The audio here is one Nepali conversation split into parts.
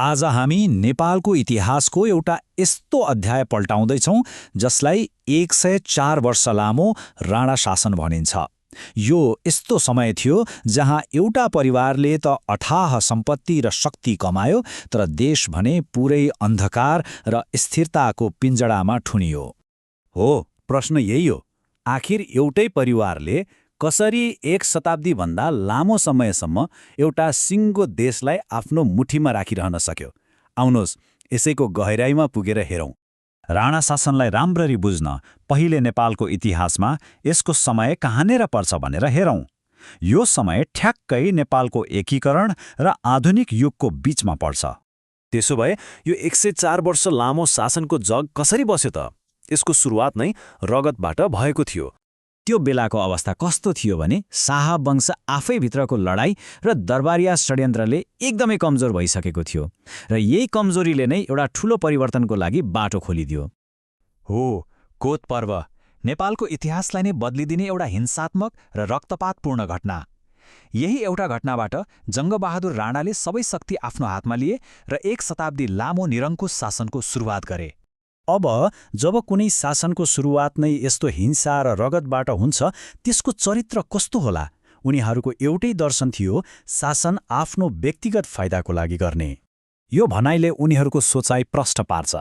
आज हामी नेपालको इतिहासको एउटा यस्तो अध्याय पल्टाउँदैछौँ जसलाई 104 वर्ष लामो राणा शासन भनिन्छ। यो यस्तो समय थियो जहाँ एउटा परिवारले त अथाह सम्पत्ति र शक्ति कमायो, तर देश भने पुरै अन्धकार र स्थिरताको पिञ्जडामा ठुनियो। हो, प्रश्न यही हो, आखिर एउटै परिवारले कसरी 1 शताब्दीभन्दा लामो समयसम्म एउटा सिङ्गो देशलाई आफ्नो मुठीमा राखिरहन सक्यो? आउनुहोस्, यसैको गहिराईमा पुगेर हेरौँ। राणा शासनलाई राम्ररी बुझ्न पहिले नेपालको इतिहासमा यसको समय कहाँनेर पर्छ भनेर हेरौँ। यो समय ठ्याक्कै नेपालको एकीकरण र आधुनिक युगको बीचमा पर्छ। त्यसो भए यो 104 वर्ष लामो शासनको जग कसरी बस्यो त? यसको सुरुवात नै रगतबाट भएको थियो। त्यो बेलाको अवस्था कस्तो थियो भने शाह वंश आफैभित्रको लडाईँ र दरबारिया षड्यन्त्रले एकदमै कमजोर भइसकेको थियो र यही कमजोरीले नै एउटा ठूलो परिवर्तनको लागि बाटो खोलिदियो। हो, कोत पर्व नेपालको इतिहासलाई नै बदलिदिने एउटा हिंसात्मक र रक्तपातपूर्ण घटना। यही एउटा घटनाबाट जङ्गबहादुर राणाले सबै शक्ति आफ्नो हातमा लिए र 1 शताब्दी लामो निरङ्कुश शासनको सुरुवात गरे। अब जब कुनै शासनको सुरुवात नै यस्तो हिंसा र रगतबाट हुन्छ, त्यसको चरित्र कस्तो होला? उनीहरूको एउटै दर्शन थियो, शासन आफ्नो व्यक्तिगत फाइदाको लागि गर्ने। यो भनाइले उनीहरूको सोचाइ प्रष्ट पार्छ।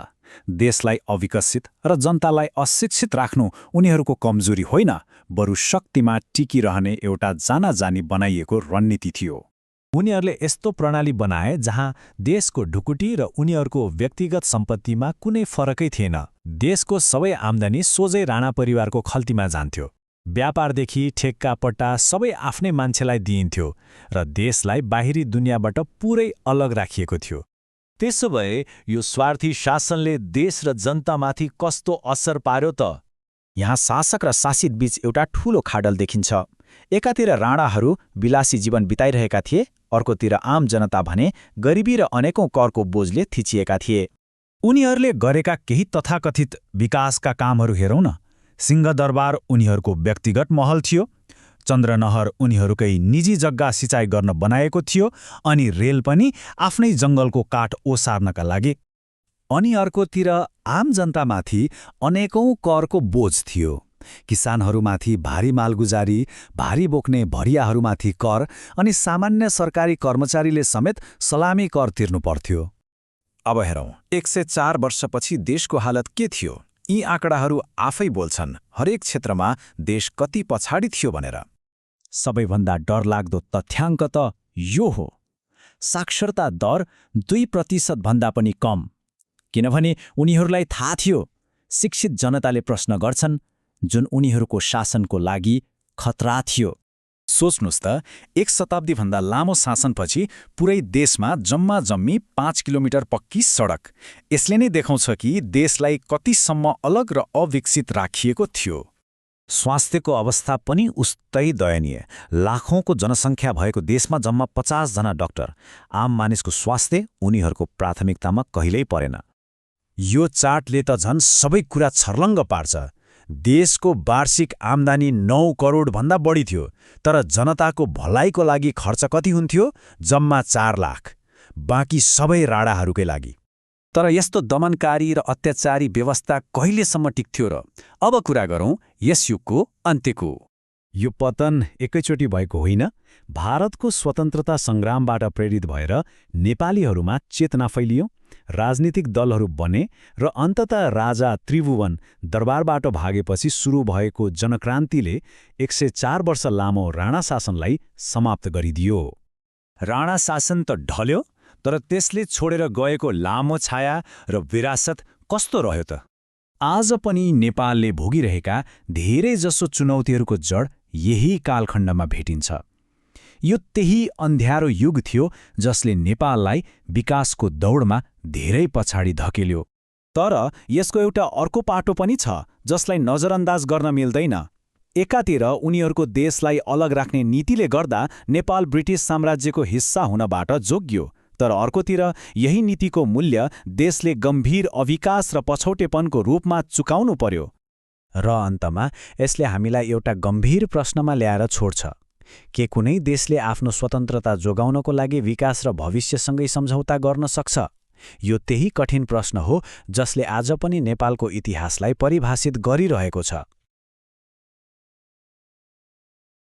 देशलाई अविकसित र जनतालाई अशिक्षित राख्नु उनीहरूको कमजोरी होइन, बरु शक्तिमा टिकिरहने एउटा जानाजानी बनाइएको रणनीति थियो। उनीहरूले यस्तो प्रणाली बनाए जहाँ देशको ढुकुटी र उनीहरूको व्यक्तिगत सम्पत्तिमा कुनै फरकै थिएन। देशको सबै आम्दानी सोझै राणा परिवारको खल्तीमा जान्थ्यो। व्यापारदेखि ठेक्का पट्टा सबै आफ्नै मान्छेलाई दिइन्थ्यो र देशलाई बाहिरी दुनियाँबाट पुरै अलग राखिएको थियो। त्यसो भए यो स्वार्थी शासनले देश र जनतामाथि कस्तो असर पार्यो त? यहाँ शासक र शासित बीच एउटा ठूलो खाडल देखिन्छ। एकातिर राणाहरू विलासी जीवन बिताइरहेका थिए, अर्कोतिर आम जनता भने गरिबी र अनेकौं करको बोझले थिचिएका थिए। उनीहरूले गरेका केही तथाकथित विकासका कामहरू हेरौँ न। सिंहदरबार उनीहरूको व्यक्तिगत महल थियो, चन्द्रनहर उनीहरूकै निजी जग्गा सिँचाइ गर्न बनाएको थियो, अनि रेल पनि आफ्नै जङ्गलको काठ ओसार्नका लागि। अनि अर्कोतिर आम जनतामाथि अनेकौं करको बोझ थियो। किसानहरूमाथि भारी मालगुजारी, भारी बोक्ने भरियाहरूमाथि कर अनि सामान्य सरकारी कर्मचारीले समेत सलामी कर तिर्नु पर्थ्यो। अब हेरौँ, 104 वर्षपछि देशको हालत के थियो? यी आँकडाहरू आफै बोल्छन् हरेक क्षेत्रमा देश कति पछाडि थियो भनेर। सबैभन्दा डरलाग्दो तथ्याङ्क त यो हो, साक्षरता दर 2% भन्दा पनि कम। किनभने उनीहरूलाई थाहा थियो, शिक्षित जनताले प्रश्न गर्छन्, जुन उनीहरूको शासनको लागि खतरा थियो। सोच्नुस् त, 1 शताब्दीभन्दा लामो शासनपछि पुरै देशमा जम्मा जम्मी 5 किलोमिटर पक्की सडक। यसले नै देखाउँछ कि देशलाई कतिसम्म अलग र अविकसित राखिएको थियो। स्वास्थ्यको अवस्था पनि उस्तै दयनीय। लाखौंको जनसङ्ख्या भएको देशमा जम्मा 50 जना डाक्टर। आम मानिसको स्वास्थ्य उनीहरूको प्राथमिकतामा कहिल्यै परेन। यो चार्टले त झन् सबै कुरा छर्लङ्ग पार्छ। देशको वार्षिक आम्दानी 9 करोड भन्दा बढी थियो, तर जनताको भलाइको लागि खर्च कति हुन्थ्यो? जम्मा 4 लाख। बाँकी सबै राणाहरूकै लागि। तर यस्तो दमनकारी र अत्याचारी व्यवस्था कहिलेसम्म टिक्थ्यो र? अब कुरा गरौँ यस युगको अन्त्यको। यो पतन एकैचोटि भएको होइन। भारतको स्वतन्त्रता सङ्ग्रामबाट प्रेरित भएर नेपालीहरूमा चेतना फैलियो, राजनीतिक दलहरू बने र अन्ततः राजा त्रिभुवन दरबारबाट भागेपछि सुरु भएको जनक्रान्तिले 104 वर्ष लामो राणा शासनलाई समाप्त गरिदियो। राणा शासन त ढल्यो, तर त्यसले छोडेर गएको लामो छाया र विरासत कस्तो रह्यो त? आज पनि नेपालले भोगिरहेका धेरैजसो चुनौतीहरूको जड यही कालखण्डमा भेटिन्छ। यो त्यही अन्ध्यारो युग थियो जसले नेपाललाई विकासको दौडमा धेरै पछाडि धकेल्यो। तर यसको एउटा अर्को पाटो पनि छ जसलाई नजरअन्दाज गर्न मिल्दैन। एकातिर उनीहरूको देशलाई अलग राख्ने नीतिले गर्दा नेपाल ब्रिटिस साम्राज्यको हिस्सा हुनबाट जोग्यो, तर अर्कोतिर यही नीतिको मूल्य देशले गम्भीर अविकास र पछौटेपनको रूपमा चुकाउनु पर्यो। र अन्तमा यसले हामीलाई एउटा गम्भीर प्रश्नमा ल्याएर छोड्छ, के कुनै देशले आफ्नो स्वतन्त्रता जोगाउनको लागि विकास र भविष्यसँगै सम्झौता गर्न सक्छ? यो त्यही कठिन प्रश्न हो जसले आज पनि नेपालको इतिहासलाई परिभाषित गरिरहेको छ।